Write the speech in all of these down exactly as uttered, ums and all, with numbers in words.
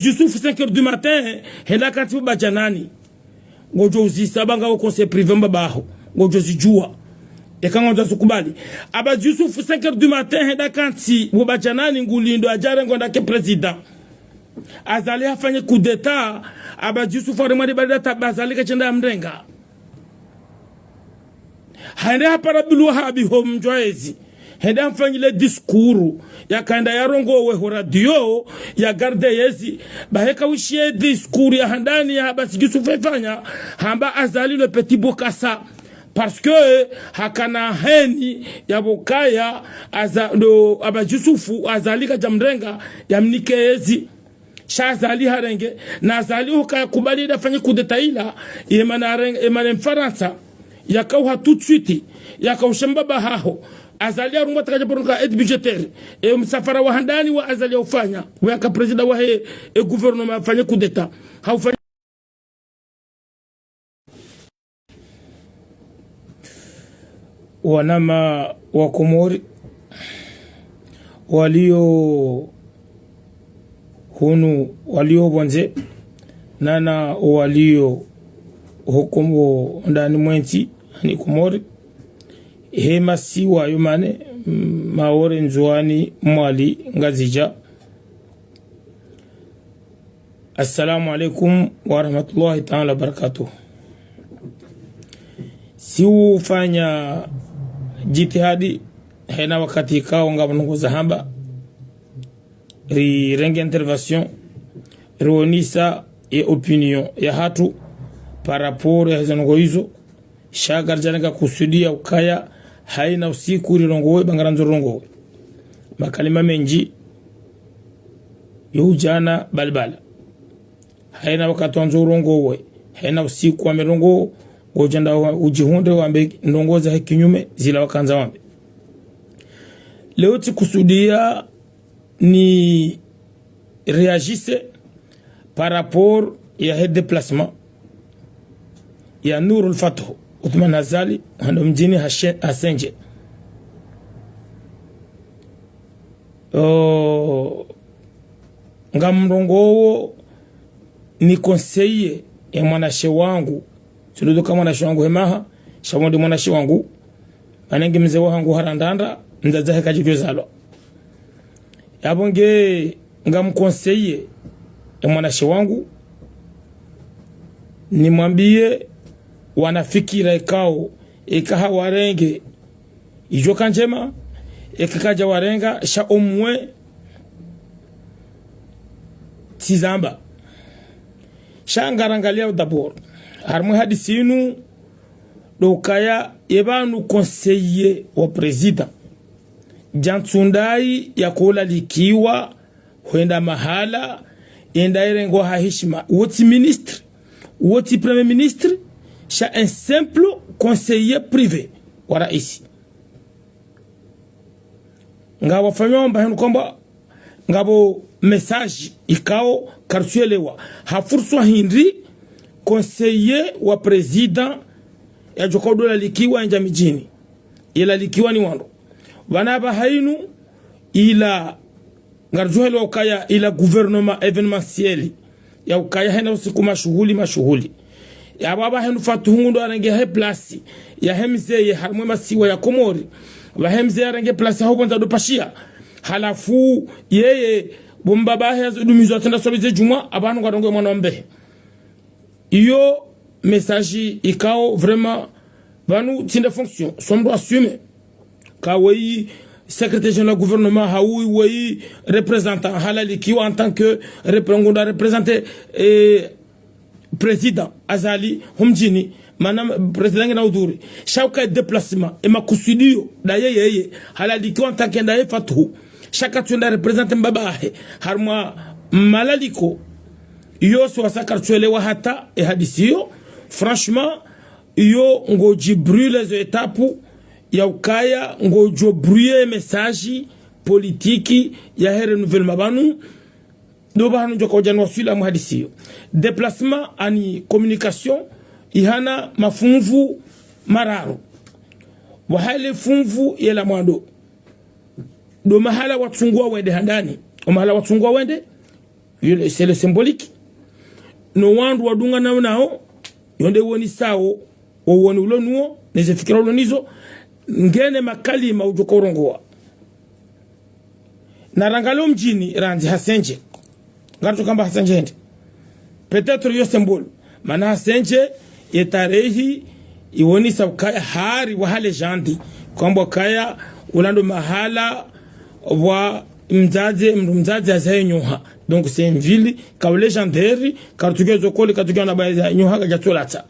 Yusuf cinq heures du matin, henda kantsi pvo Badjanani. Ngodjo uzisa amba ngawe conseil privé mbaba haho. Ngodjo zidjuwa. Eka ngwandzo zikubali. Aba Yusuf cinq heures du matin, henda kantsi pvo Badjanani ngulindo yadje yarengwe yandake président. Azali hafanye coup d'État, aba Yusuf harumwa libali la taba Azali kashenda yamrenga. Hende hapara Abdul Wahab ho mdji wa yezi. Hende hamfanyile discours. Yaka henda yarongowe ho radio, ya garde yezi. Bahi eka wishiye discours ya handani ya Abasi Yusuf yafanya. Hamba Azali le petit bokassa. Parce que hakana haine ya pvo ukaya Aza-, ndo Abasi Yusuf, Azali kadjamrenga, yamnike yezi. Sha Azali harenge, na Azali hukaya yakubali yende yafanye coup d'État ila, ye mana harenge, ye mana Mfarantsa, yakauha tout de suite, yakaushamba mbaba haho. Azali harumwa takadja paro nka aide budgétaire, e msafara wa handani wa Azali yaufanya, weyaka président wahe, e gouvernement yafanye coup d'État. Haufanya Wanama wa Komori walio hunu, walio pvondze, nana walio hukumu ndani mwe ntsi, yaani Komori, he masiwa yo mane, mm, Maore, Ndzuani, Mwali, Ngazidja. Assalamu alaikum wa rahmatullahi ta'ala wa barakatuh. Si ufanya jitihadi, hena wakati ikao ngapvo ndrongoo za hamba, rirenge intervention, rionesa ye opinion yahatru par rapport ya hizo ndrongoo izo, sha karidjarenga kusudia ukaya haina usiku rirongowe, ba ngarandzo rirongowe. Makalima mendji, yo udjana balbala. Haina wakati wandzo urongowe, haina usiku wambe ndrongoo, ngodjo enda wa-, udjihundre wambe ndrongoo zahe kinyume, zila wakandza wambe. Leo tsikusudia ni réagisse par rapport yahe déplacement ya Nourul Fath Othman Azali, hando mdjini Hashe-, Hasendje. Oh, ngamrongowo ni conseiller ya mwanashe wangu. Tsi ndo uka mwanashe wangu he maha, sha pvo nde mwanashe wangu. Mana nge mze wahangu harandanda, mdzadze wahe kadjadjo zalwa. Yapvo nge ngamconseiller ye mwanashe wangu, nimwambiye wana fikira ikao, eka hawarenge, idjo ka ndjema, eka kadjawarenga, sha omwe tsi zamba. Sha ngarangalia d'abord. Harumwa ye hadisi inu, ndo ukaya ye pvanu conseiller wa président. Djantsu ndayi yakolalikiwa hwenda mahala, yende yirengwe ha hishima. Wo tsi ministre, wo tsi premier ministre, sha un simple conseiller privé wa raisi. Ngapvo wafanyao amba henu kwamba ngapvo message ikao karitsuelewa. Hafuruswa hindri conseiller wa président yadjoka udolalikiwa yendja midjini. Yelalikiwa ni wandru. Pvanu apvaha inu ila ngaridjuhelewa ukaya ila gouvernement événementiel. Ya ukaya hena usiku mashuhuli, mashuhuli. Yapvo apvaha inu Fatuhu ngu ndo arenge he place yahe mze ye harumwa ye masiwa ya Komori. Pvahe mze yarenge place yaho pvondza ndo pashia. Halafu yeye, bo mbaba hahe yazidumizwa tsenda swali ze djumwa, apvaha inu ngarongowe mwana wa mbehe. Iyo message ikao vraiment pvanu tsi nde fonction, so mndru assume. Ka weyi secrétaire général gouvernement, hau weyi représentant halalikiwa en tant que repré-, ngu ndo représenter, eh, président Azali ho mdjini, mana président ngena udhuri. Sha uka ye déplacement, ye makusudio, ndaye yeye, halalikiwa en tant que ndaye Fatuhu. Sha katsu ndo représenter mbaba hahe harumwa malaliko. Iyo si wasa karitsuelewa hata ye hadisi iyo. Franchement, iyo ngodji brûler ze étapes ya ukaya ngodjo brûler message politique yahe renouvellement pvanu. Ndo pvahanu ndjoka udja niwaswili harumwa ye hadisi iyo. Déplacement ani communication ihana mafunvu mararu. Waha le funvu yela mwando, ndo mahala watsunguwa wende handani. O mahala watsunguwa wende, Yo le, c'est le symbolique. No wandru wadungana nao, yo nde wonisao, wo woni ulo nuwo, ne ze fikira ulo nizo, ngena makalima udjo ka urongowa. Na rangalie mdjini randzi Hasendje. Ngaridjo kamba Hasendje hende. Peut-être yo symbole. Mana Hasendje, ye tarehi, iwonisa ukaya hari wa ha légende. Kwamba ukaya ula ndo mahala wa mdzadze, mdru mdzadze hazaye nyoha. Donc, c'est une ville, ka u légendaire, ka rutsuke zo koli, ka rutsuke na baya nyoha, kadja tsolatsa.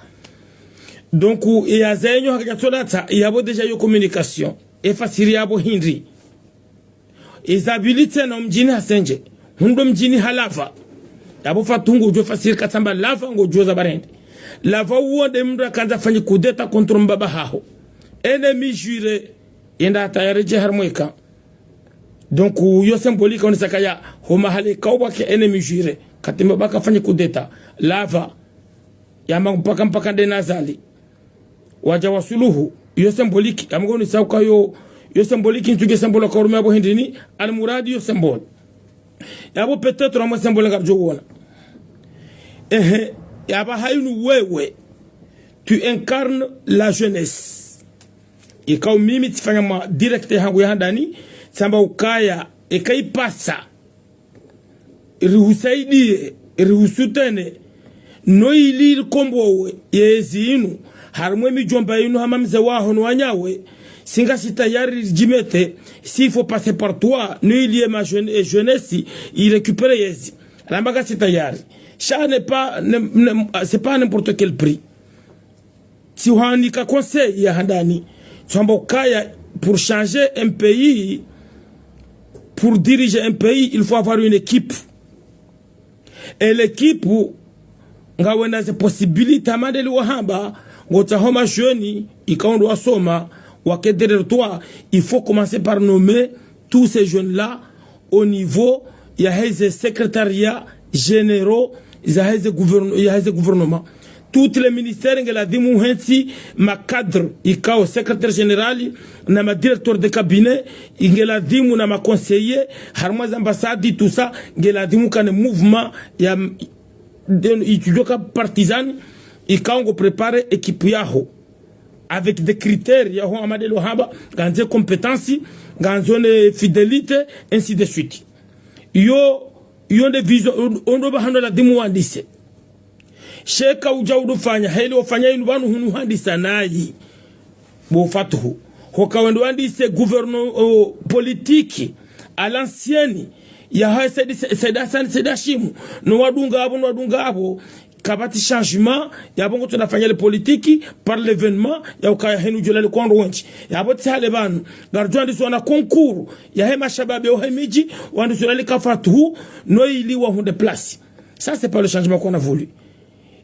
Donc, ye hazaye nyoha, kadja tsolatsa, yapvo déjà yo communication. E fasiri yapvo hindri. Eza pvili tsena mdjini Hasendje. Hundro mdjini ha lava. Yapvo Fatuhu ngodjo fasiri katsamba lava ngodjo za barende. Lava uwo nde mndru yakandza fanyi coup d'État contre mbaba haho. Ennemi juré. Yenda hata yaredjei harumwa eka. Donc, yo symbolique wonesa kaya ho mahala eka ubaki ennemi juré. Kati mbaba kafanyi coup d'État. Lava. Yamba mpaka mpaka nde na Azali. Wadja wasuluhu, yo symbolique, yamba ngonisa uka yo, yo symbolique, ntsuke symbole ka urume yapvo hindri ni, almuradi yo symbole. Yapvo peut-être amwe symbole ngaridjo wona. Ehe, yapvo hayinu wewe, tu incarnes la jeunesse. Ikao mimi tsifanya ma direct hangu ya handani, tsamba ukaya, eka ipasa. Rihusaidie, rihusoutenir, no ili rikombowe ye ezi inu, harumwa emidjomba inu hama mze waho no wanyawe, si ngasi tayari ridjimete, s'il faut passer par toi, no ili ye ma jeune-, e jeunesse, i récupérer yezi. Ramba ngasi tayari. Ça n'est pas, ne, ne, c'est pas à n'importe quel prix. Tsi uhanika conseil ya handani. Tsamba ukaya, pour changer un pays, pour diriger un pays, il faut avoir une équipe. Et l'équipe, ngawena ze possibilités, hama ndeli wahamba, ngotsaho ma jeunes, ikao ndo wasoma, wake derrière toi, il faut commencer par nommer tous ces jeunes-là au niveau ya heze secrétariat généraux, za heze gouverne-, ya heze gouvernement. Toutes les ministères nge ladhimu hentsi ma cadre, ikao secrétaire général, na ma directeur de cabinet, nge ladhimu na ma conseiller, harumwa za ambassade, tout ça, nge ladhimu kane mouvement ya, de, itudjoka partisan, ikao ngo préparer équipe yaho. Avec des critères, yaho hama ndeli wahamba, ngandze compétence, ngandze ne fidélité, ainsi de suite. Yo, yo nde vision, o ndo pvahanu ladhimu wandise. Sha eka udja udufanya, heli wafanya inu pvanu hunu handisa nayi. Bo Fatuhu. Hoka wende wandise gouverno-, o, politique, à l'ancienne, ya ha Said, Said Hassan, Said Hashimu, no wadunga apvo, no wadunga apvo, kapvatsi changement, yapvo ngotsona fanya le politique par l'événement, ya ukaya henu djolale kwa ndo wendji. Yapvo tsi hale pvanu, ngaridjo andiswa na concours, ya he mashababi ya uhemidji, wandiswa lale ka Fatuhu, no ili wahundre place. Ça, c'est pas le changement qu'on a voulu.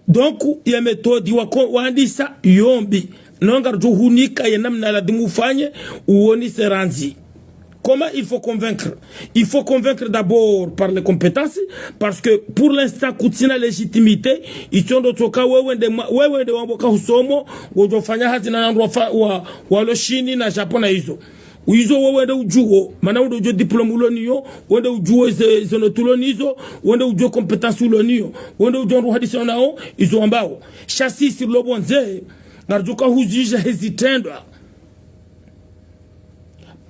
Donc, ya méthode wa ko-, wandisa yo mbi. No ngaridjo hunika ye namna ladhimu ufanye, uwonise randzi. Comment il faut convaincre ? Il faut convaincre d'abord par les compétences, parce que pour l'instant, kutsina légitimité, itsondo tsoka wewe nde mwa-, wewe nde wambo ka husomo, ngodjo fanya hazi na wandru wa fa-, wa, walo Chine na Japon na izo. Izo wewe nde udjuo, mana wende udjuo diplôme ulo niyo, wende udjuo ze, ze notes ulo nizo, wende udjuo compétence ulo niyo, wende udjuo wandru hadisa nao, izo wambao. Sha sisi rilo pvondze, ngaridjo ka huzidja hezi trendwa.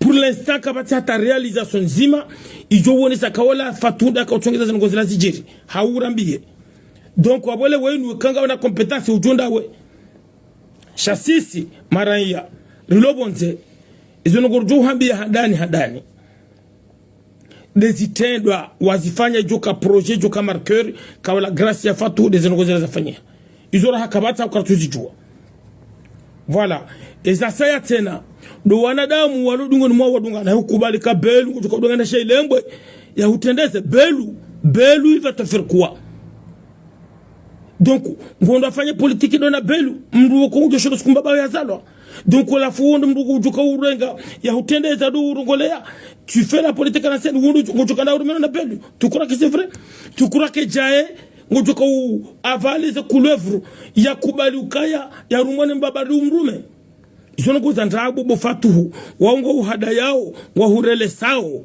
Pour l'instant, kapvatsi hata réalisation ndzima, idjo wonesa ka wola Fatuhu nda ka utsongeza zinongo zila zidjiri. Haurambiye. Donc, wapvo le wenu, eka ngawena compétence udjo ndawe. Sha sisi, maraya, rilo pvondze, izo ndrongoo ridjo uhambiya handani, handani. Ndezi trendwa, wazifanya djoka projet, djoka marqueur, ka wola grâce ya Fatuhu, ndezi ndrongoo zila zafanyiha. Izo raha kapvatsa ukaratuzidjuwa. Voilà. Eza saya tsena. Ndo wanadamu walo dungoni mwa wadungana, ya hukubali ka Belu, ngudjoka udungana sha ilembwe, ya hutrendeze Belu, Belu, il va te faire quoi ? Donc, ngondo afanye politique ndo na Belu, mndru woko udjo shondo siku mbaba yazalwa. Donc, halafu wondo mndru udjoka urenga, ya hutrendeza ndo urongoleya. Tu fais la politique à l'ancienne, wondo ngudjoka nda urumeno na Belu. Tu crois que c'est vrai ? Tu crois que Jae, ngudjoka u avale ze couleuvre, ya kubali ukaya, ya rumwa ne mbaba ri umrume. Izo ndrongoo za ndrabo bo Fatuhu, wao ngo uhadayao, wa hurelesao.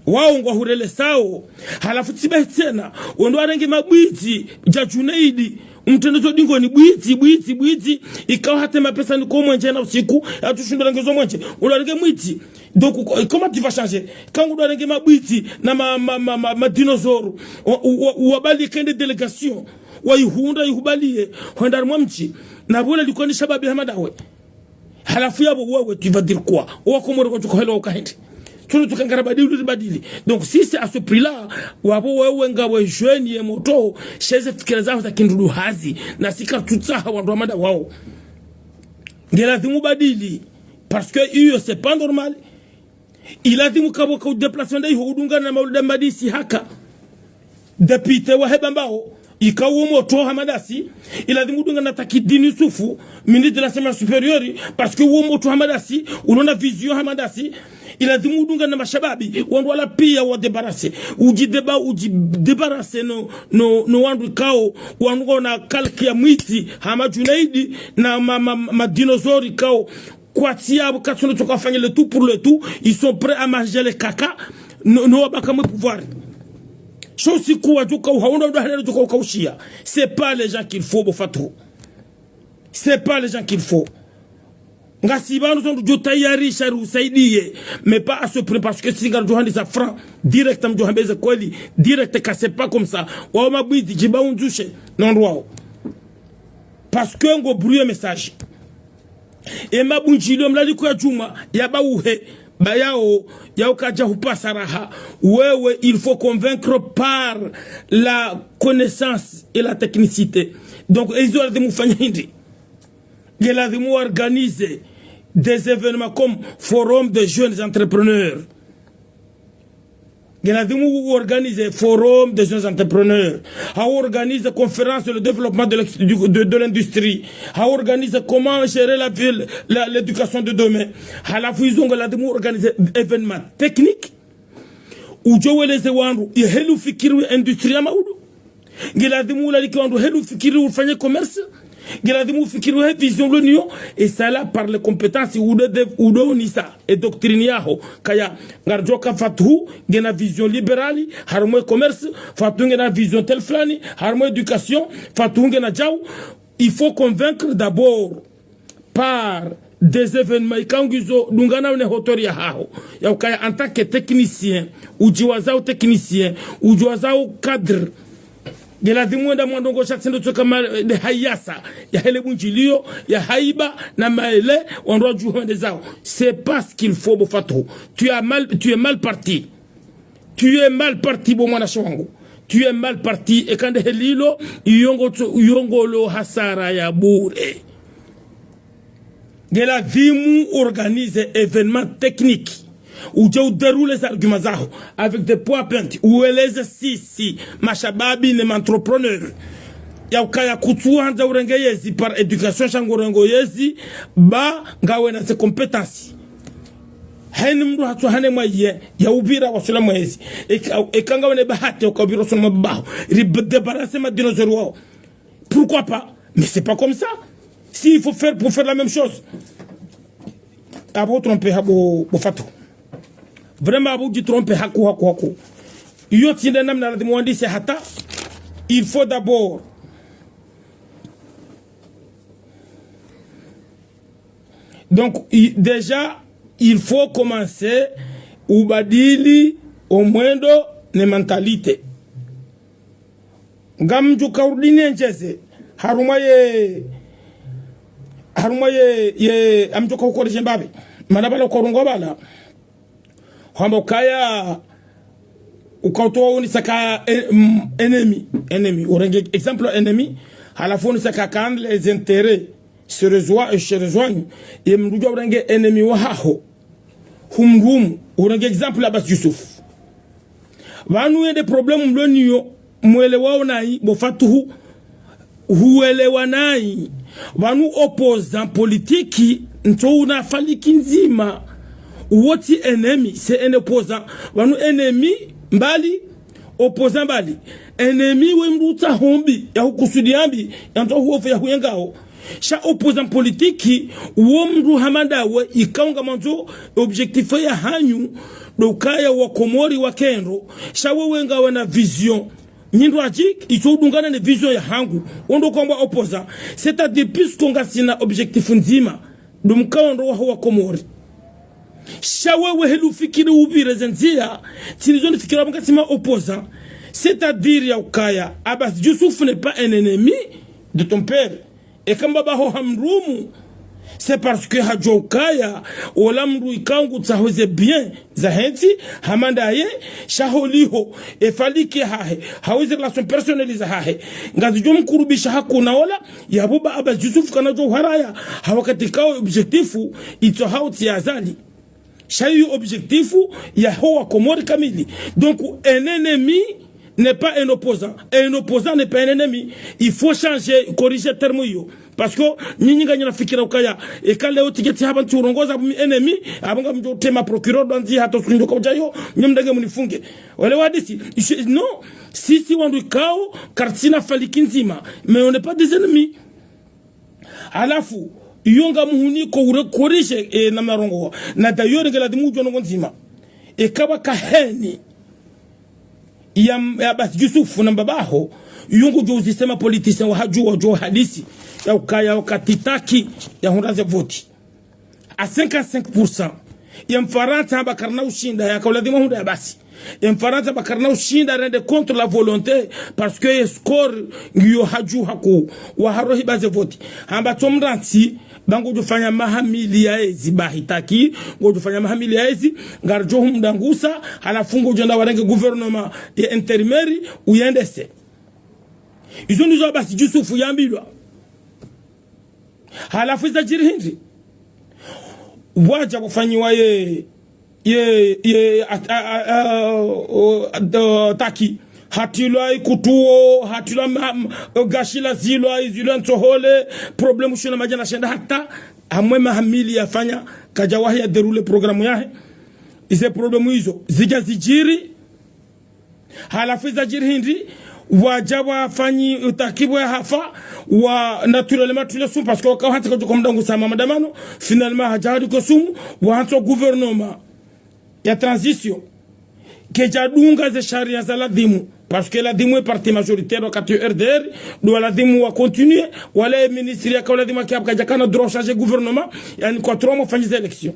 Wao ngwahurelesao. Halafu tsi bahi tsena, wendo warenge mabwidzi, dja Junaidi, umtrende zo dingoni bwidzi, bwidzi, bwidzi, ikao hata mapesa niko mwenje na usiku, yatsushindo renge zo mwenje, wendo warenge mwidzi. Donc, co-, comment tu vas changer? Kangu ndo warenge mabwidzi na ma, ma, ma, ma, ma dinosaures, wa, wa, wa, wabali kende délégation, waihundra, ihubaliye, hwenda harimwa mdji, na bula likoni shababi hama ndawe. Halafu yapvo wewe, tu vas dire quoi? Owakomori kwatsuka helewa uka hindri. Tsuno tsuka ngaribadili, ribadili. Donc, si c'est à ce prix-là, wapvo wewe ngawe jeune ye moto, sha ze fikira zaho za kindudu hazi, na si katsutsaha wandru hama ndawao. Ngeladhimu ubadili, parce que iyo, c'est pas normal. Iladhimu kapvo ka udéplacement nda iho udungana na Maulida Madi Isihaka, député wahe Bambao, ikao uwo moto hama ndasi. Iladhimu udungana na Takidini Yusufu, ministre de l'enseignement supérieur, parce que uwo moto hama ndasi, ulo na vision hama ndasi. Iladhimu udungana na mashababi, wandru wala pia wadébarrasser. Udjidéba-, udjidébarrasser no, no, no wandru ikao, wandru ngwao na kalki ya mwidzi, hama Junaidi, na ma, ma, ma dinosaures ikao, kwatsi yapvo, katsuno tsuka wafanye le tout pour le tout, ils sont prêts à manger le caca, no, no wabaka mwe pouvoir. Sho siku wadjuka uhaunda udahalelo djuka ukaushiya. C'est pas les gens qu'il faut, bo Fatou. C'est pas les gens qu'il faut. Ngasi pvanu zo ndrudjo tayarisha ri usaidiye, mais pas à ce prix, parce que si ngaridjo handisa franc, direct mdjo hambeze kweli, direct, ka c'est pas comme ça. Wao mabwidzi, djiba undzushe, non wao. Parce que ngo brouiller message. Ema bundjilio mlaliko ya djumwa, ya bauhe, ba yao, yao kadja hupvasa raha. Wewe, il faut convaincre par la connaissance et la technicité. Donc, izo ladhimu ufanye hindri. Ngeladhimu organiser des événements comme Forum des jeunes entrepreneurs. Ngeladhimu organiser forum des jeunes entrepreneurs. Ha organiser conférence sur le développement de l'ex-, du, de, de l'industrie. Ha organiser comment gérer la ville, la, l'éducation de demain. Halafu izo ngeladhimu organiser événement technique. Udjo weleze wandru, ye heli ufikiri industrie ya maudu. Ngeladhimu ulalike wandru heli ufikiri ufanye commerce. Ngeladhimu ufikiri he vision lo niyo, et ça là par les compétences, udo de, udo nisa, e doctrine yaho. Kaya, ngaridjo ka Fatou, ngena vision libérale, harumwa e commerce, Fatou ngena vision tel fulani, harumwa éducation, Fatou ngena djau. Il faut convaincre d'abord par des événements, ikao ngizo dungana ne hauteur yahaho. Ya ukaya en tant que technicien, udjiwazao technicien, udjiwazao cadre. Ngeladhimu wenda mwandrongo sha tsindo tsoka mal, de hayasa, ya hele bundjilio, ya haiba, na maele, wandru wadjuhende zao. C'est pas ce qu'il faut, bo Fatou. Tu as mal, tu es mal parti. Tu es mal parti, bo mwanashe wangu. Tu es mal parti, e kande helilo, iyo ngo tso, iyo ngolo hasara ya bure. Ngeladhimu organiser événement technique. Udje udérouler ze arguments zaho avec des points pointus. Ueleze sisi, mashababi ne ma entrepreneurs. Ya ukaya kutsuhandza urenge yezi par éducation sha ngo rengo yezi, ba ngawena ze compétences. Heni mndru hatsuhane mwaye, ya upvira wasula mwezi. Eka, eka ngawena bahati, uka upvira wasula mwa baho. Ri b-, débarrasser ma dinosaures wao. Pourquoi pas? Mais c'est pas comme ça. Si il faut faire pour faire la même chose. Apvo trompé ha bo, bo Fatou. Vraiment, apvo dji trompé haku, haku, haku. Iyo tsi nde namna ladhimu wandise hata. Il faut d'abord. Donc, i-, déjà, il faut commencer ubadili omwendo ne mentalité. Ngamdjo ka urudi nendjeze, harumwa ye, harumwa ye, ye, ngamdjo ka ukoreshe mbapvi. Mana pvala ukorongoa pvala. Hwamba ukaya, ukautoa unisaka, e-, m-, ennemi, ennemi. Urenge exemple ennemi, halafu unisaka quand les intérêts se rejoignent, se rejoignent, ye mndru udja urenge ennemi wahaho. Humrumu, urenge exemple Abbas Youssouf. Pvanu yende problème mlo niyo, mwelewao nayi, bo Fatou, huelewa nayi. Pvanu opposant politique, ntso una faliki ndzima. Uwo tsi ennemi, c'est un opposant. Pvanu ennemi, mbali, opposant mbali. Ennemi we mndru utsaho mbi, ya hukusudia mbi, ya ntso huofe ya huyengao. Sha opposant politique, uwo mndru hama ndawe, ikao ngamandzo objectif yahanyu, Ndo ukaya wa Komori wakendro, sha wewe ngawe na vision. Nyi ndo adji, itso udungana ne vision yahangu. Wo ndo kwamba opposant. C'est-à-dire, puisque ngasina objectif ndzima, ndo mkaondro waho wa Komori. Sha wewe heli ufikiri upvire ze ndzia, tsi ndizo nifikira pvo ngasina opposant. C'est-à-dire ya ukaya, Abbas Djoussouf n'est pas un ennemi de ton père. Eka mbaba haho hamrumu, c'est parce que hadjua ukaya, ola mndru ikao ngutsaho ze bien zahe ntsi, hama ndaye, sha holiho, e faliki hahe, hau ze relations personnelles zahahe. Ngazidjo mkurubisha hakuna ola, yapvo ba Abbas Djoussouf kanadjo uharaya, ha wakati kao objectif, itso hau tsi Azali. Sha iyo objectif yaho wa Komori kamili. Donc, un ennemi n'est pas un opposant. Et un opposant n'est pas un ennemi. Il faut changer, corriger terme iyo. Parce que nyinyi nganyina fikira ukaya, eka leo tiketi hapva ntsi urongoza pvo mi ennemi, apvo ngamdjo tema procureur ndo ndzi hata siku ndjo kaudja yo, nyi mdage munifunge. Wale wadisi, je- non, sisi wandru ikao, kartsina faliki ndzima, mais on n'est pas des ennemis. Halafu, iyo ngamuhuniko ure corriger, e, na marongo. Na d'ailleurs nge ladhimu udjua ndrongo ndzima. Eka pvwa kaheni ya, ya Abbas Djoussouf na mbaba haho, iyo ngudjo uzise ma politiciens wahadjua wadjo hadisi, ya ukaya wakati Taki yahundra ze voti à cinquante-cinq pour cent. Ya Mfarantsa hamba karina ushinda, yaka uladhimu hundra ya basi. Ya Mfarantsa hamba karina ushinda rende contre la volonté, parce que ye score ngiyo hadju haku, waharo hiba ze voti. Hamba tso mrantsi, ba ngudjo fanya maha mili ya ezi, bahi Taki, ngudjo fanya maha mili ya ezi, ngaridjo humdangusa, halafu ngudjo enda warenge gouvernement ya intérimaire, uyendese. Izo ndizo Abbas Djoussouf yambilwa. Halafu iza djiri hindri? Wadja wafanyiwa ye, ye, ye, at- a- a- a- o- a- do- Taki. Hatilwa ikutuo, hatilwa ma- m- gashi la zilwa, izilwa ntsohole, problème shuna madjana shenda hata, hamwe maha mili yafanya, kadja wahi ya dérouler programme yahe. Ize problème izo, zidja zidjiri, halafu iza djiri hindri, wadja wafanyi utakibu ya hafa, wa naturellement tule sumu, parce que waka wahantsi kadjo komdangusa ma maandamano, finalement hadja hadi ko sumu, wahantsi gouvernement ya transition. Kedja dunga ze sharia za ladhimu, parce que ladhimu e parti majoritaire wakati R D R, ndo ladhimu wa continuer, wala e ministre yaka ladhimu yake hapvo kadja kana droit changer gouvernement, yani kwa trois mois fanyize élection.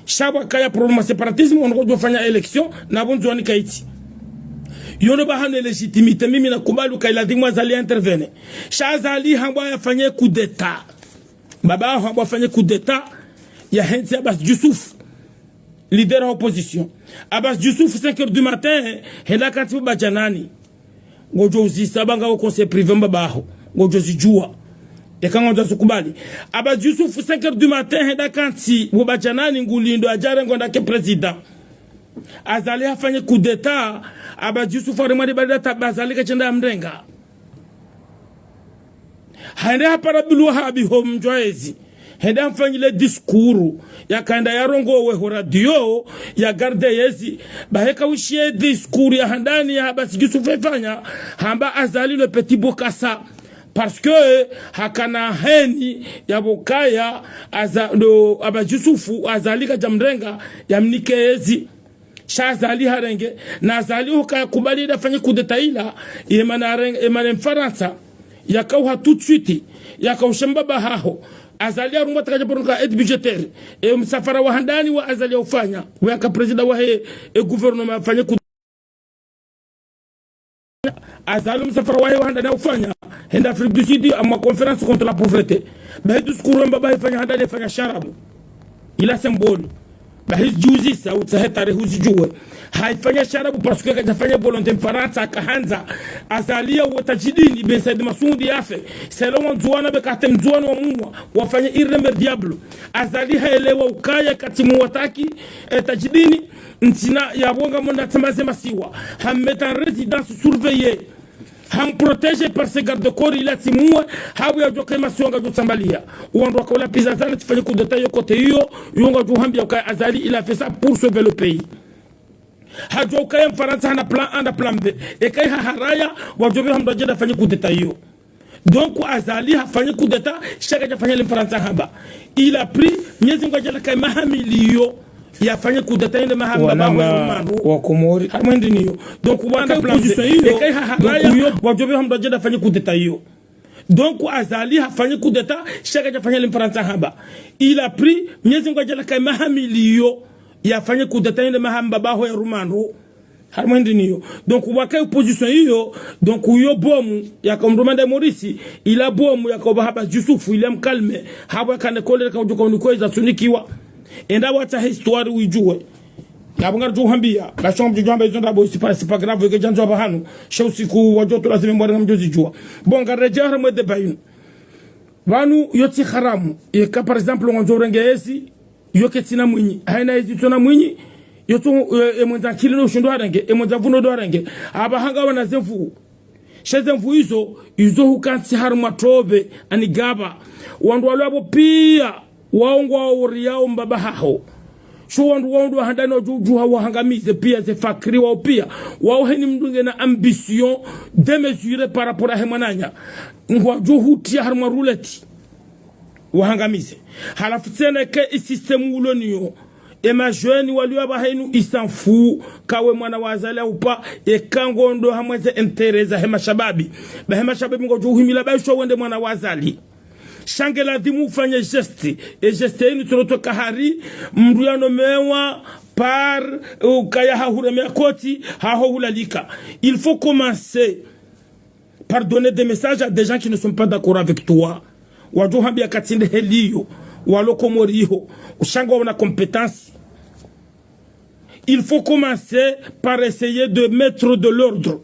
Sha pvwa kaya problème séparatisme, wandru kwadjo fanya élection, na pvo Ndzuani kayitsi. Iyo ndo pvahanu e légitimité, mimi nakubali ukaya ladhimu Azali ya intervenir. Sha Azali hambwa yafanye coup d'État. Mbaba haho hambwa yafanye coup d'État, yahentsi Abbas Djoussouf, leader wa opposition. Abbas Djoussouf, cinq heures du matin, henda kantsi pvo Badjanani. Ngodjo uzisa ba ngawe conseil privé mbaba haho. Ngodjo zidjua. Eka ngodjo zikubali. Abbas Djoussouf, cinq heures du matin, henda kantsi pvo Badjanani ngulindo adjare ngonda ke président. Azali hafanye coup d'État, Abbas Djoussouf haremwa di balida ta ba Azali kashenda yamrenga. Hende hapara Abdul Wahab ho mdjwa ezi. Hende hamfanyile discours, yaka enda yarongowe ho radio, ya garde yezi. Bahi eka wishiye discours ya handani ya Abbas Djoussouf yafanya, hamba Azali le petit bokassa. Parce que hakana heni ya bokaya Aza- ndo Abbas Djoussouf, Azali kadja mrenga, yamnike yezi. Sha Azali harenge, na Azali hukaya kubali nda afanye coup d'État ila, yemana harenge, yemana Mfarantsa, yakauha tout de suite, yakausha mbaba haho. Azali harumwa takadja paro nka aide budgétaire, e msafara wa handani wa Azali yaufanya, weyaka président wahe, e gouvernement yafanye coup Azali msafara wahe wa handani yaufanya, henda Afrique du Sud, hamwa conférence contre la pauvreté. Bahi discours ya mbaba haifanya handani, haifanya shiarabu. Ila symbole. Bahi zidjuzisa, utsahe tarehi uzidjuwe. Haifanya shiarabu parce que kadjafanya volonté Mfarantsa, akahandza. Azali yauwe Tadjidine, Ben Said Massoudi yafe. Selon wa Ndzuani, be kate Mndzuani wamuwa, wafanye irrémédiable. Azali haelewa ukaya katsi muwa Taki, e Tadjidine, ntsina yapvo ngamwonda tsamba ze masiwa. Hammeta en résidence surveillée. Hamprotégé par ses gardes-corps, ila tsi muwe, hapvo yadjoka e masiwa ngadjo tsambaliya. Wandru wakaula piza zana tsifanye coup d'État yo côté iyo, yo ngadjo hambia ukaya Azali, il a fait ça pour sauver le pays. Hadjua ukaya Mfarantsa hana plan A na plan B. Eka iha haraya, wadjo pvira hamdru adjenda afanye coup d'État iyo. Donc, Azali hafanye coup d'État, sha kadjafanya le Mfarantsa hamba. Il a pris, Mnyezi Mngu hadjaaliya ukaya maha mili iyo, yafanye kudeta yende maha mbaba ho ya Umaro. Wa Komori. Harumwa hindri niyo. Donc, waka opposition iyo, donc iyo, wadjo pveha mndru adje nde afanye kudeta iyo. Donc, Azali hafanye kudeta, sha kadja fanya le Mfarantsa hamba. Il a pris, Mnyezi Mngu adja laka maha miliyo, yafanye kudeta yende maha mbaba ho ya Umaro. Harumwa hindri niyo. Donc, waka opposition iyo, donc, iyo bomu, yaka mndru manda Maurice, ila bomu, yaka uba haba Yusufu, ila mkalme, haba yakane kolera kaudjuka unikweza sunikiwa. Enda watsahe histoire uidjuwe. Yapvo ngaridjo uhambia, basi ngamdjo hamba izo ndrabo, c'est pas, c'est pas grave, eka djandzo apvahanu, sha usiku wadjo tu lazima mwari ngamdjo zidjuwa. Bon, ngaredjei harumwa débat inu. Pvanu, yo tsi haramu, eka, par exemple, ngwandzo urenge ezi, yo ketsina mwinyi, haina ezi tsona mwinyi, yo tso, e, e mwendza ankili no ushindo harenge, e mwendza mvu no ndo harenge, apvaha ngawana ze mvu. Sha ze mvu izo, izo hukantsi harumwa tobe, ani gaba. Wandru walo apvo pia, wao ngwao uriyao mbaba haho. Sho wandru wao ndo handani wadjo udjuha wahangamize pia ze fakiri wao pia. Wao heni mndru ngena ambition démesurée par rapport ahe mwananya. Ngwadjo hutia harumwa roulette. Wahangamize. Halafu tsena ke i système ulo niyo. E ma jeunes walio apvaha inu, ils s'en foutent, kawe mwana wa Azali au pas, eka ngondo hamweze intérêt zahe mashababi. Bahe mashababi ngwadjo uhimila baisho wende mwana wa Azali. Sha nge ladhimu ufanye geste. E geste inu tsoloto kahari, mndru yanomewa, par, ukaya hahuremea koti, haho hulalika. Il faut commencer par donner des messages à des gens qui ne sont pas d'accord avec toi. Wadjo hambia katsi nde heli iyo, walo Komori iho, usha ngwaona compétence. Il faut commencer par essayer de mettre de l'ordre.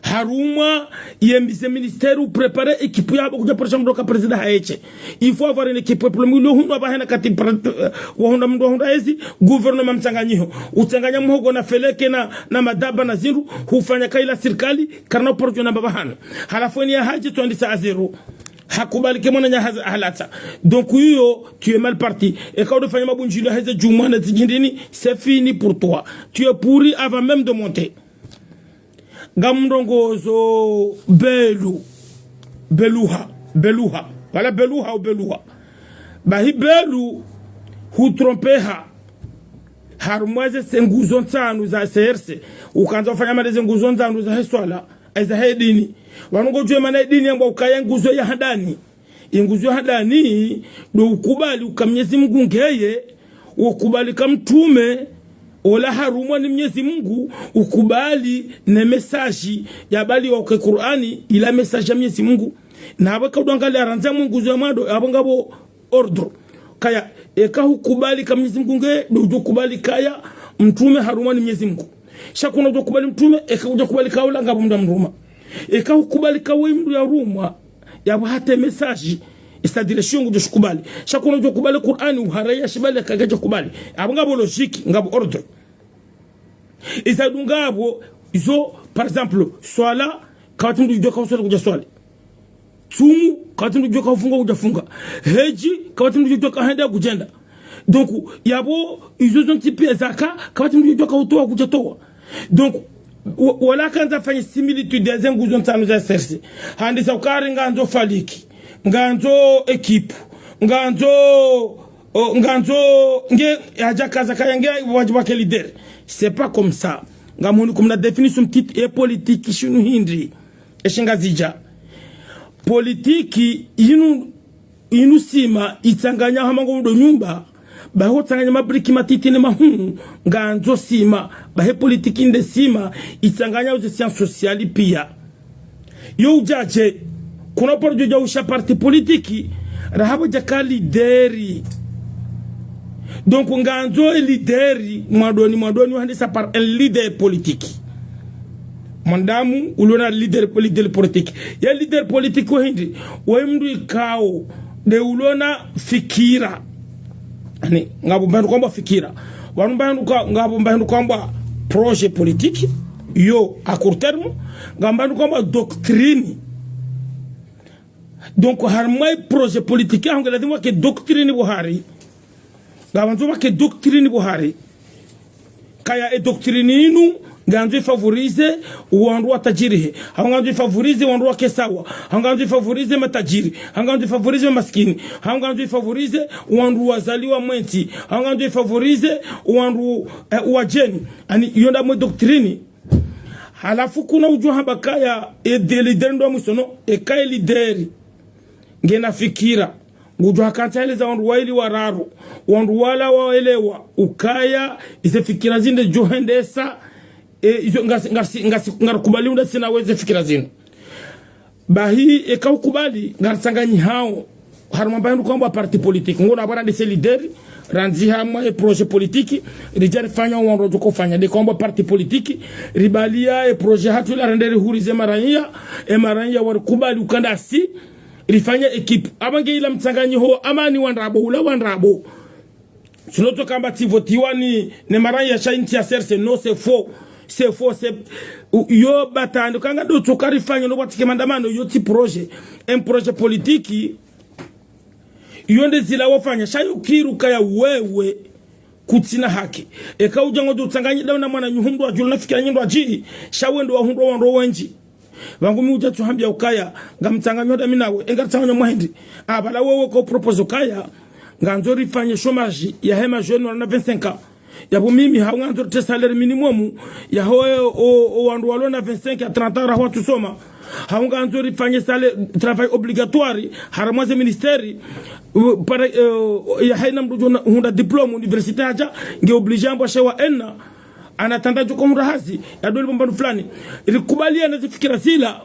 Harumwa, ye mise ministère ou préparer équipe ya, bo kudja président haeshe. Il faut avoir une équipe, problème, ilo hundwa apvaha na kati pra-, euh, wahundra mndru wahundra ezi, gouvernement mtsanganyiho. Utsanganya muhogo na feleke na, na madaba na zindru, hufanya kaila sirikali, karina uporjo na mbaba hanu. Halafu eni ya haji twenty sa zéro. Hakubali ke mwananya haza halatsa. Donc, iyo, tu es mal parti. Eka udo fanya mabundjilio heze djumwa na zidjindini, c'est fini pour toi. Tu es pourri avant même de monter. Ngamrongozo Belu. Beluha. Beluha. Wala Beluha au Beluha. Bahi Belu hutrompeha. Harumwa ze nguzo ntsanu za C R C. Ukandza ufanya made ze nguzo ntsanu zahe swala, e zahe dini. Wanu ngodjuwa mana dini yambwa ukaya nguzo ya handani. Inguzo ya handani, ndo ukubali uka Mnyezi Mungu ngeye, ukubali ka mtrume, ola harumwa ni Mnyezi Mungu, ukubali ne message ya bali wa uke Kur'ani, ila message ya Mnyezi Mungu. Na apvo ka udwangalia randzi ya mwe nguzo ya mwando, apvo ngapvo ordre. Kaya, eka hukubali ka Mnyezi Mungu nge, ndo udjo kubali kaya mtrume harumwa ni Mnyezi Mungu. Sha kuna udjo kubali mtrume, eka udjo kubali ka ula ngapvo mndru amruma. Eka hukubali ka we mndru ya rumwa, yapvo hata message, c'est-à-dire shiyo ngudjo shikubali. Sha kuna udjo kubali Kur'ani, uharaya shibali, kagadjo kubali. Apvo ngapvo logique, ngapvo ordre. Iza dunga apvo, izo, par exemple, swala, kapvatsi mndru udjo ka uswali kudja swali. Tsumu, kapvatsi mndru udjo ka ufunga kudja funga. Heji, kapvatsi mndru udjo ka henda kudjenda. Donc, yapvo, izo zontsi pia zaka, kapvatsi mndru udjo ka utowa kudja towa. Donc, wa-, wala kandza fanye similitude ya ze nguzo ntsanu za C R C. Handisa ukari ngandzo faliki, ngandzo équipe, ngandzo, o, ngandzo, nge, hadja kaza kaya nge, wadji wake leader. C'est pas comme ça. Ngamhuni kumna définition petite et politique shinu hindri. Eshi Ngazidja. Politiki inu, inu sima, itsanganya hama ngo ndo nyumba, bahi utsanganya mabriki matiti ne mahuu, ngandzo sima, bahi politiki nde sima, itsanganya uze science sociale pia. Yo udjadje, kuna paro djodja usha parti politiki, raha pvo djaka lideri. Donc, ngandzo e lideri, mwandoni, mwandoni, wahandisa par un leader politique. Mwanadamu, ulona leader, leader politique. Ya leader politique wa hindri, wa mndru ikao, nde ulona fikira. Ani, ngapvo mba hindru kwambwa fikira. Wanu mba hindru ka-, ngapvo mba hindru kwambwa projet politique, yo, à court terme, ngapvo mba hindru kwambwa doctrine. Donc, harumwa e projet politique, yaho nge lazimu wake doctrine pvo hari. Ngapvandzo wake doctrine pvo hari. Kaya e doctrine inu, Ngandzo ifavorize wandru watajirihe, hau ngandzo ifavorize wandru wake sawa, hau ngandzo ifavorize matajiri, hau ngandzo ifavorize maskini, hau ngandzo ifavorize wandru wazaliwa mwentsi, hau ngandzo ifavorize wandru, eh, wadjeni. Ani, iyo nda mwe doctrine. Halafu kuna udjo hamba kaya, e de leader ndo wa mwiso no, e kaya leader ngena fikira, ngudjo hakantsi aeleza wandru waili wararu, wandru wala waelewa ukaya ize fikira zinde djo hendesa, e, izo ngasi, ngasi, ngasi, ngarikubali unda sina weze fikira zinu. Bahi, eka ukubali, ngaritsanganyihao harumwa mba hindru kwamba parti politique. Ngona abana de se leader, randzi hamwa e projet politique, ridja rifanya wandru wadjo kofanya. De kwamba parti politique, ribalia e projet hatru ila rende rihurize maraiya, e maraiya warikubali ukandasi, rifanye équipe. Aba nge ila mtsanganyiho, amani wa ndrabo, ula wa ndrabo. Tsi no tsoka amba tsivotiwa ni, ne maraiya sha intsi ya C R C, non, c'est faux. C'est faux, c'est, u-, yo batando, kanga ndo tsoka rifanya no bwatike mandamano, yo tsi projet. Un projet politique, yo nde zila wafanya, sha yo kiri ukaya wewe, kutsina haki. Eka udja ngodjo utsanganyi daho na mwananyaho mndru adjulu na fikira nyi ndo adji, sha wendo wahundru wandru wendji. Pvangu mi udja tsuhambia ukaya, ngamtsanganyo dami nawe, enga tsanganyo mwa hindri. Abala wewe ko propose ukaya, ngandzo rifanye chômage yahe ma jeunes wana vingt-cinq ans. Yapvo mimi, hau ngandzo rite salaire minimum, yaho, o, o, wandru walo na vingt-cinq à trente ans, raho watsusoma. Hau ngandzo rifanye salaire, travail obligatoire, harumwa ze ministère, u, para, eh, yahaina mndru djo na, hundra diplôme université hadja, nge obligé ambwa shewa ena, ana tanda djo kohundra hazi, ya doli bombanu fulani. Rikubaliana ze fikira zila,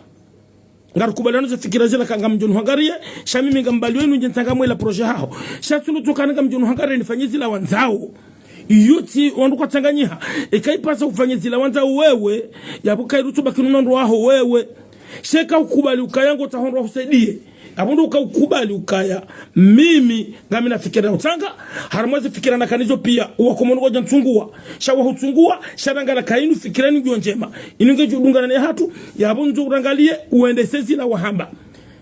ngarikubaliana ze fikira zila ka ngamdjo nuhangariye, sha mimi ngambali wenu ndje ntsanga mwela projet haho. Sha tsi no tsoka ngamdjo nuhangariye nifanye zila wandzao. Iyo tsi wandru kwatsanganyiha, eka ipasa ufanye zila wandzao wewe, yapvo kairutsu baki nuna ndo waho wewe. Sha eka ukubali ukaya ngotsaho ndo wahusaidie. Apvo ndo uka ukubali ukaya, mimi ngamina fikira ya utsanga, harumwa ze fikira nakanazo pia, uwakomoni kwadja ntsunguwa. Sha wahutsungua, sha rangala ka inu fikira ni ngiyo ndjema. Inu ngedjo dungana ne hatru, yapvo ndzo urangalie, uendese zila wahamba.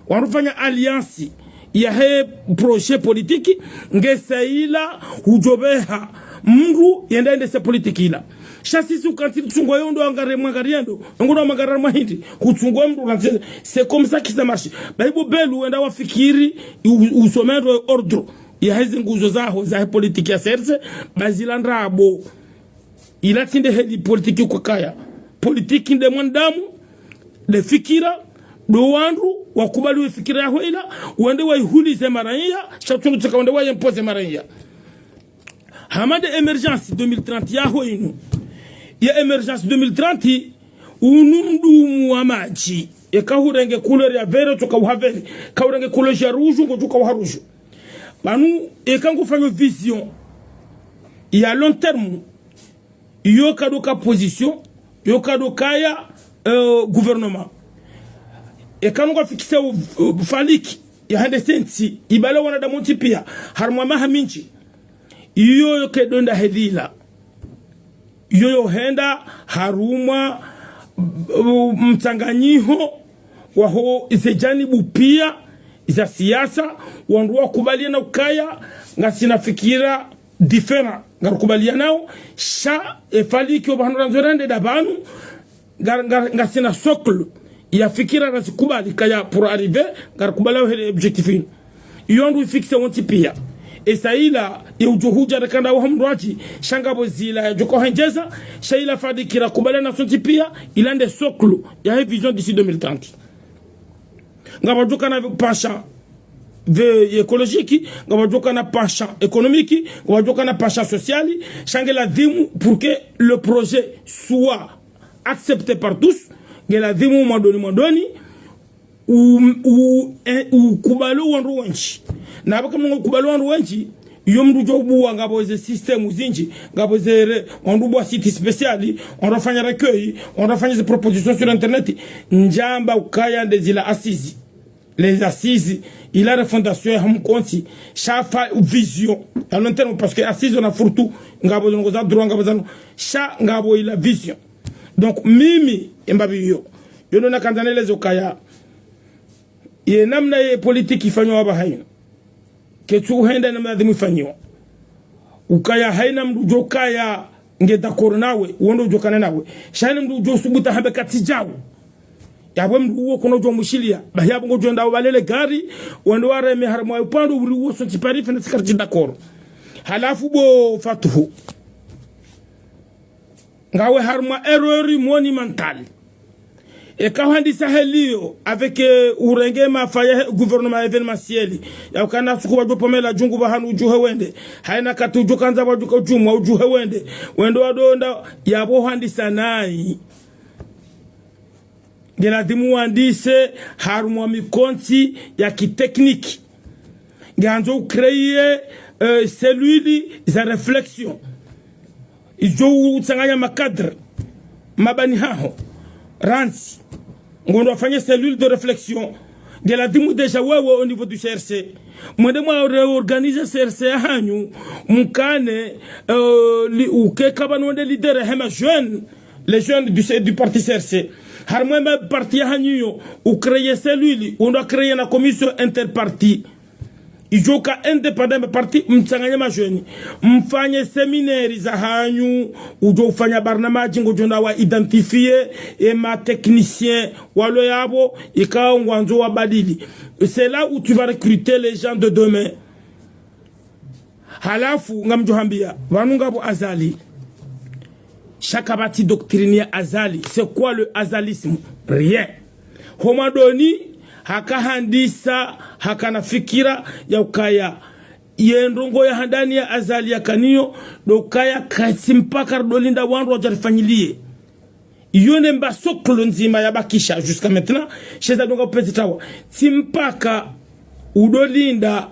Wandru fanya alliance yahe projet politique, nge sa ila hudjo beha mndru yende endese politique ila. Sha sisi ukantsi tsungwa yo ndo angare mwangariendo, ngo ndo mwangara mwa hindri, hutsungwa mndru randze, c'est comme ça que ça marche. Bahi bo belu wenda wafikiri, u-, usome ndo ordre, yahe zi nguzo zaho, zahe politique ya C R C, ba zila ndrabo. Ila tsi nde heli politique kwakaya. Politique nde mwanadamu, nde fikira, ndo wandru wakubali we fikira yaho ila, wende waihulize maraiya, sha tsi no tsoka wende waimpoze maraiya. Hama nde émergence deux mille trente yaho inu. Ya émergence deux mille trente, unu mdumu wa madji. Eka hurenge couleur ya vert, tsoka uha vert. Ka hurenge couleur ya rouge, ngodjo uka uha rouge. Pvanu, eka ngofanyo vision ya long terme, yo kado ka position, yo kado kaya, euh, gouvernement. Eka nunga fixe u, u, faliki, ya hende sentsi, ibala wanadamu wontsi pia, harumwa maha mindji. Iyo yo kedo nda heli ila. Iyo yo henda harumwa, u, mtsanganyiho, waho ze janibu pia, za siasa, wandru wakubaliana ukaya, ngasina fikira différent, ngarikubalianao, sha, e faliki yo pvahanu randzo rende nda pvanu, nga, nga, ngasina socle ya fikira razikubali kaya pour arriver, ngarikubali uhele objectif inu. Iyo ndo ifixe wontsi pia. Esa ila, ye udjo hudja rekanda wa hamdrwadji, sha ngapvo zila yadjo kohendjeza, sha ila faliki rakubaliana sontsi pia, ila nde socle yahe vision d'ici deux mille trente. Ngapvo djo kana penchant ve-, écologique, ngapvo djo kana penchant économique, ngapvo djo kana penchant social, sha nge ladhimu pour que le projet soit accepté par tous, nge ladhimu mwandoni mwandoni, u, u, e, ukubali wandru wendji. Na pvaka mndru ukubali wandru wendji, iyo mndru djo ubuwa ngapvo ze système zindji, ngapvo ze re-, wandru ubuwa site spécial, wandru wafanya recueil, wandru wafanya ze proposition sur internet, ndjamba ukaya nde zila assises. Les assises, ila refondation ya hamkontsi, sha fa vision ya long terme, parce que assises na furtu, ngapvo zongo za droit, ngapvo zanu, sha ngapvo ila vision. Donc, mimi, emba biyo, yo ndo nakandza neleze ukaya, ye namna ye politique ifanywa apvaha inu, ketsu henda namna ladhimu ifanywa. Ukaya haina mndru djo kaya, nge d'accord nawe, wendo udjo kana nawe. Sha hayina mndru udjo subutu hambe katsi djawu. Yapvo mndru uwo kuna udjo mwishiliya. Bahi yapvo ngodjo enda ubalele gari, wende wareme harumwa upvandre uri uwo sontsi parife na tsi karitsi d'accord. Halafu bo Fatuhu. Ngawe harumwa erreur monumentale. Eka uhandisa heliyo, avec, euh, urenge mafa ya he-, gouvernement événementiel. Ya ukana suku wadjo pomela djungu pvahanu udjuhe wende. Hayina kati udjo kandza wadjo ka udjumwa udjuhe wende. Wende wadonda yapvo uhandisa nayi. Nge ladhimu wandise harumwa mikontsi ya kitechnique. Nge andzo ucréer, euh, cellule za réflexion. Idjo utsanganya macadre, mabani haho, rantsi. Ngondo wafanye cellule de réflexion. Nge ladhimu déjà wewe au niveau du C R C. Mwende mwa réorganiser C R C ya hanyu, mkane, euh, li-, uke kaba nonde leader hema jeune, les jeunes du, du parti C R C. Harumwa ma parti ya hanyu yo, ucréer cellule, wendo créer na commission interparti. Idjo ka indépendant ma parti, mtsanganye ma jeunes. Mfanye séminaire za hanyu, udjo ufanya barnamaji ngodjo nda wa identifier, e ma techniciens, walo yapvo, ikao ngwandzo wabadili. C'est là où tu vas recruter les gens de demain. Halafu, ngamdjo hambia, pvanu ngapvo Azali. Sha kapvatsi doctrine ya Azali. C'est quoi le azalisme ? Rien. Ho mwandoni, haka handisa, hakana fikira ya ukaya. Ye ndrongoo ya handani ya Azali yakaniyo, ndo ukaya katsi mpaka ridolinda wandru wadjarifanyiliye. Iyo nde mba socle ndzima yabakisha jusqu'à maintenant, sha eza dunga upvendze tawa. Tsi mpaka udolinda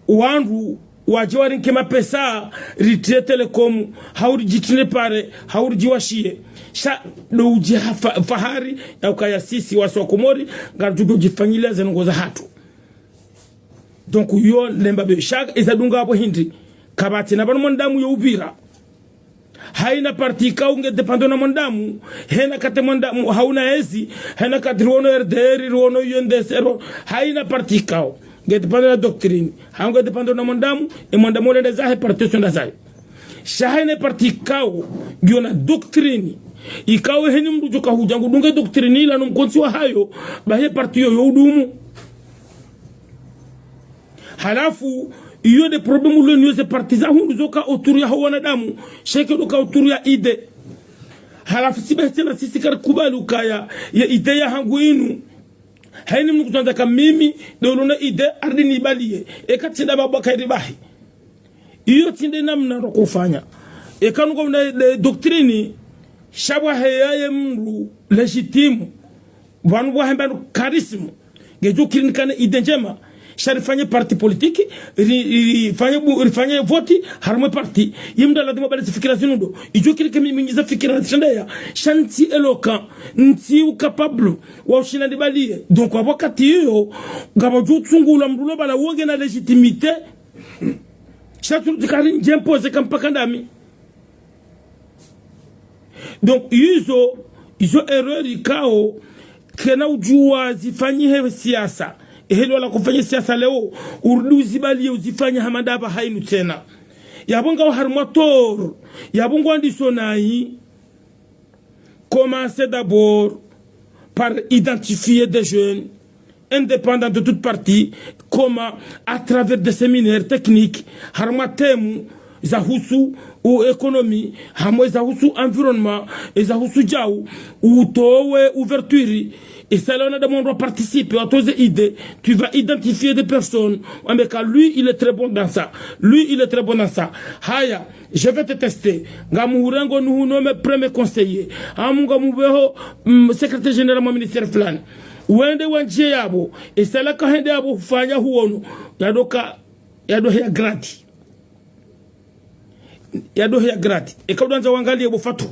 wandru wadje warinike mapesa, ritriye Telecom, hau ridjitrine pare, hau ridjiwashiye. Sha ndo udji ha fa-, fahari, ya ukaya sisi wasi wa Komori, ngaridjo udjifanyiliya ze ndrongoo zahatru. Donc, iyo nde mba be, sha eza dunga apvo hindri, kapvatsi na pvanu mwanadamu yo upvira. Hayina parti ikao nge dépendant na mwanadamu, hena kati mwanadamu, hauna ezi, hena kati riwono R D R, riwono U N D S, riwono, hayina parti ikao nge dépendant na doctrine, hau nge dépendant na mwanadamu, e mwanadamu ulenda zahe, parti yo tsenda zayo. Sha hayina parti ikao ngiyo na doctrine, ikao heni mndru djoka hudja ngudunge doctrine ila no mkontsi wahayo, bahi ye parti yo yo udumu. Halafu, iyo nde problème ulo niyo ze parti za hundru zoka autour ya ho wanadamu, sha eka ndo ka autour ya idée. Halafu, tsi bahi tsena sisi karikubali ukaya, ye idée ya hangu inu. Hayina mndru kutsandza ka mimi, ndo ulo na idée, ardi nibaliye. Eka tsi nda mabwaka iri bahi. Iyo tsi nde namna ndo kufanya. Eka nungo na, eh, doctrine, sha pvwa heya ye mndru légitime. Pvanu pvwa hemba no charisme. Ngedjo kirinikane idée ndjema. Sha rifanye parti politique, ri-, ri-, rifanye bu-, rifanye vote, harumwa parti. Ye mndru ladhimu abale ze fikira zinu ndo. Idjo kirinike mi-, mingiza fikira na tsendeya. Sha ntsi éloquent, ntsi u capable, wa ushinda nibaliye. Donc, apvo wakati iyo, ngapvo djo utsungula mndru lo bala wonge na légitimité. Sha tsu tsikari ndje mpoze ka mpaka ndami. Donc, izo, izo erreur ikao, kena udjuwa zifanyihe siasa. Eheli wala kufanya siasa leo, urudi uzibaliye uzifanya hama ndapvo hayinu tsena. Yapvo ngawe harumwa tort, yapvo ngwandiso nayi. Commencez d'abord par identifier des jeunes indépendants de toute partie, comment, à travers des séminaires techniques, harumwa thèmes za husu u économie, hamwe za husu environnement, e za husu djau, utowe ouverture, e sala wanadamu wandru wa participer, watoze idée, tu vas identifier des personnes, wambe ka lui, il est très bon dans ça, lui, il est très bon dans ça. Haya, je vais te tester. Ngamuhurengo nuhu nome premier conseiller. Amu ngamupveho, mm, secrétaire général mwa ministère fulani. Wende wandjiye yapvo. Esala kahende yapvo hufanya huono. Yadoka, yadohe ya grade. Yadohe ya grade. Eka udjandza wangaliye bo Fatu.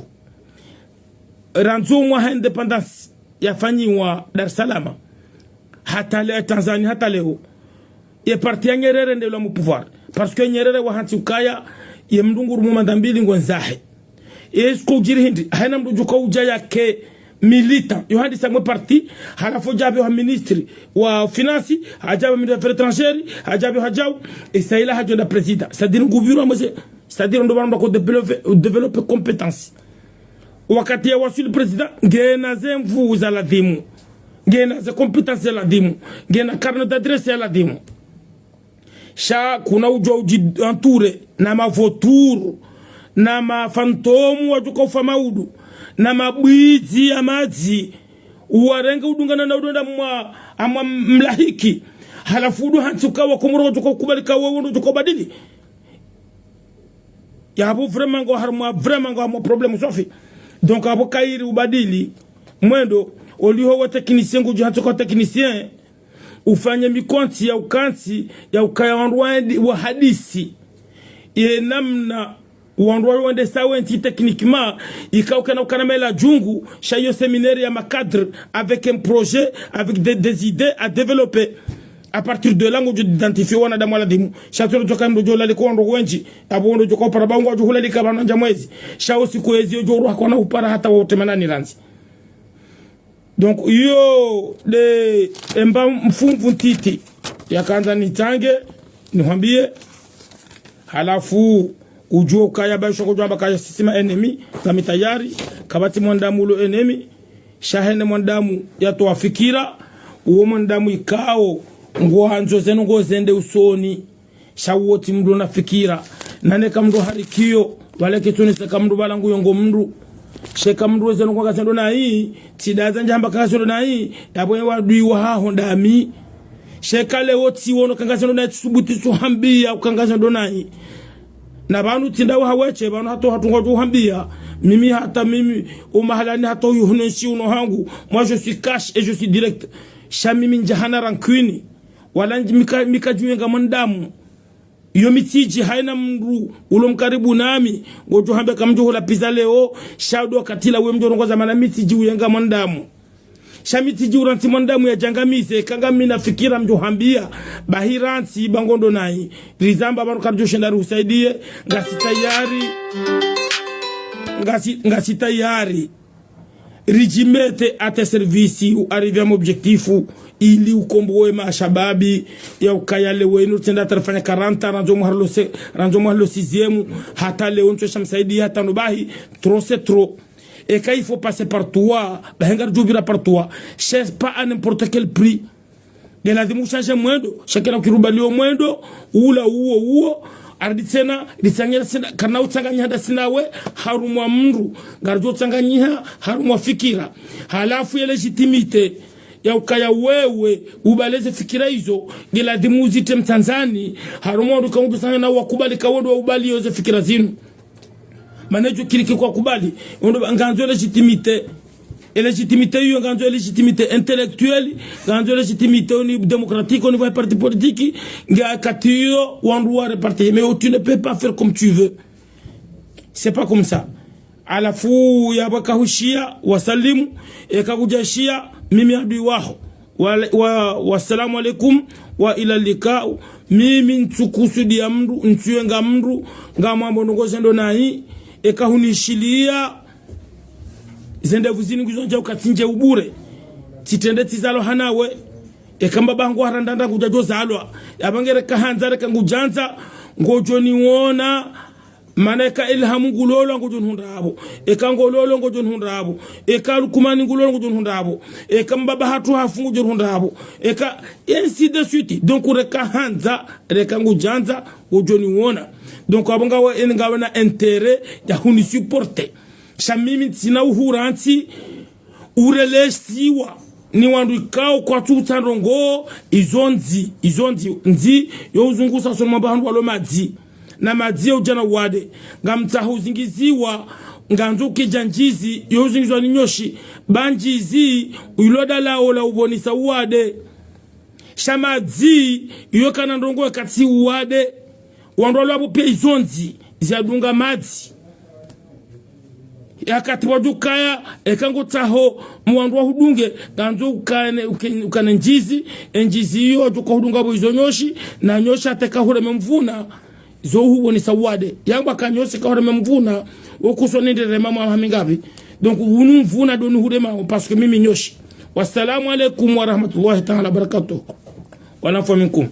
Randzu mwaha indépendance yafanyiwa Dar es Salaam. Hata le-, Tanzania hata leo. Ye parti ya Nyerere nde ilo mu pouvoir. Parce que Nyerere wahantsi ukaya, ye mndru nguru mu manda mbili ngwendzahe. Est-ce que udjiri hindri, hayina mndru djuka udja yake militant. Yo handisa mwe parti, halafu djapvo ha ministre wa finance, hadjapvo ministre wa affaires étrangères, hadjapvo hadjau, e sa ila hadjonda président. C'est-à-dire ngupvirwa mwese, C'est-à-dire, ndo pvanu pvako développer, développer compétence. Wakati ya waswili président, ngena ze nvuu za ladhimu. Ngena ze compétence za ladhimu. Ngena carnet d'adresse ya ladhimu. Sha kuna udjuwa udji entourer na ma vautours, na ma fantômes wadjuka ufa maudu, na mabwidzi ya madzi, uwarenge udungana na udonda mwa, amwa mlahiki. Halafu udu hantsi uka wakomoro wadjuka ukubali ka wewe ndo udjuka ubadili. Yapvo vraiment ngo harumwa, vraiment ngo harumwa problème swafi. Donc apvo kayiri ubadili mwendo, oliho wa technicien ngudjo hantsi uka technicien, ufanye mikontsi ya ukantsi, ya ukaya wandru waendi, wahadisi. Ye namna wandru wandru wende sawa ntsi techniquement, ika ukana ukana mela djungu, sha iyo séminaire ya ma cadres, avec un projet, avec des, des idées à développer. À partir de là, ngudjo identifier wanadamu wa ladhimu. Sha tsi ndo udjoka ndo udjo lalika wandru wendji, apvo ndo udjoka upara ba ngwadjo hulalika pvanu ndja mwezi. Sha usiku ezi udjo urwa kwana upara hata wa utemana ni randzi. Donc, iyo nde emba mfumvu ntiti yakandza nitsange, nihwambiye. Halafu, udjuwe ukaya ba isho kudjwamba kaya sisi ma ennemis, ngami tayari, kapvatsi mwanadamu ulo ennemi, sha hene mwanadamu yatowa fikira, uwo mwanadamu ikao, nguhandzo zinu ngo zende usoni. Sha uwo tsi mndru na fikira. Nane ka mndru harikiyo, pvale kitsuni se ka mndru pvala nguyo ngo mndru. She ka mndru weze nukwa ngazendo nayi, tsi ndaza ndjamba ka ngazendo nayi, yapvo ye wadui wahaho ndami. She ka leo tsi wono ka ngazendo nayi, tsi subuti tsu hambiya ka ngazendo nayi. Na pvanu tsi ndawo haweshe, pvanu hata hatru ngwadjo hambiya. Mimi hata mimi, umahalani hata uyuhunenshi uno hangu. Moi, je suis cash et je suis direct. Sha mimi ndjahana rancune. Wala ndji-, mika, mika djuwe nga mwanadamu. Iyo mi tsidji hayina mndru ulo mkaribu nami, ngodjo hamba ka mdjo hula pizza leo, sha ndo wakati la uwe mdjo rongoza mana mi tsidji uyenga mwanadamu. Sha mi tsidji urantsi mwanadamu yadjangamize, ka ngami na fikira mdjo hambiya, bahi rantsi ba ngondo nayi. Rizamba pvanu karidjo shinda rihusaidiye, ngasi tayari, ngasi, ngasi tayari. Ridjimete à tes services, u arriver à mon objectif, ili ukombowe mashababi, ya ukaya leo inu tsenda tarifanya quarante, randzi mwaha lo se-, randzi mwaha lo sixième, hata leo ntsu sha msaidi hata no bahi, trop c'est trop. Et quand il faut passer par toi, bahi ngaridjo pvira par toi, c'est pas à n'importe quel prix. Nge lazimu ushandje mwendo, sha kena ukirubaliyo mwendo, ula uwo uwo, aridi tsena, ritsanganyira tsena, kana utsanganyiha nda sinawe, harumwa mndru, ngaridjo utsanganyiha, harumwa fikira. Halafu ye légitimité, ya ukaya wewe, ubale ze fikira izo, nge lazimu uzite mtsandzani, harumwa wandru ka ngudjo tsanganya na wakubali ka wendo wakubali yo ze fikira zinu. Mana djo kiriki kwa kubali. Ondo ba-, ngandzo légitimité. E légitimité iyo, ngandzo légitimité intellectuelle, ngandzo légitimité au niveau démocratique, au niveau des partis politiques, nge wakati iyo, wandru wa reparti. Mais tu ne peux pas faire comme tu veux. C'est pas comme ça. Halafu yapvo kahushiya, wasalimu, eka kudjashiya, mimi adui waho. Wa, wa, wassalamu alaikum, wa ila liqa. Mimi ntsukusudiya mndru, ntsuyenga mndru, ngamwambo nongo zendo nayi, eka hunishiliya, zendepvu zinu ngizo ndja ukatsindje ubure. Tsitrende tsizalwa hanawe, eka mbaba hangu harandanda ngudjadjo zalwa. Yapvo nge reka handza, reka ngudjandza, ngodjo niwona, mana eka Ilhamu ngulolwa ngodjo nihundra apvo. Eka ngololwa ngodjo nihundra apvo. Eka Lukumani ngulolwa ngodjo nihundra apvo. Eka mbaba hatru hafu ngodjo nihundra apvo. Eka ainsi de suite. Donc reka handza, reka ngudjandza, ngodjo niwona. Donc apvo ngawe, ngawe na intérêt ya huni supporter. Sha mimi ntsina uhurantsi, urelesiwa ni wandru ikao kwatsu utsa ndrongo, izo ndzi, izo ndzi, ndzi, yo uzungusa sono mamba handru walo madzi. Na madzi yo udjana uwade. Ngamtsaho uzingiziwa, ngandzo ukedja ndjizi, yo uzingizwa ni nyoshi. Ba ndjizi, uilo dala ola upvonesa uwade. Sha madzi, iyo kana ndrongo yakatsi uwade. Wandru walo apvo piya izo ndzi, ziyadunga madzi. Yakati wadjukaya, eka ngotsaho, mwandru wahudunge, ngandzo ukane, uke-, ukane ndjizi, e ndjizi iyo wadjuka hudunga pvo izo nyoshi, na nyoshi hata eka hureme mvuna, zo uhupvonesa uwade. Yamba ka nyoshi kahureme mvuna, wokuswa nende rema mwaha mingapvi. Donc, unu mvuna ndo nihurema, parce que mimi nyoshi. Wassalamu alaikum wa rahmatullahi ta'ala wa barakatuh. Wal afwa minkum.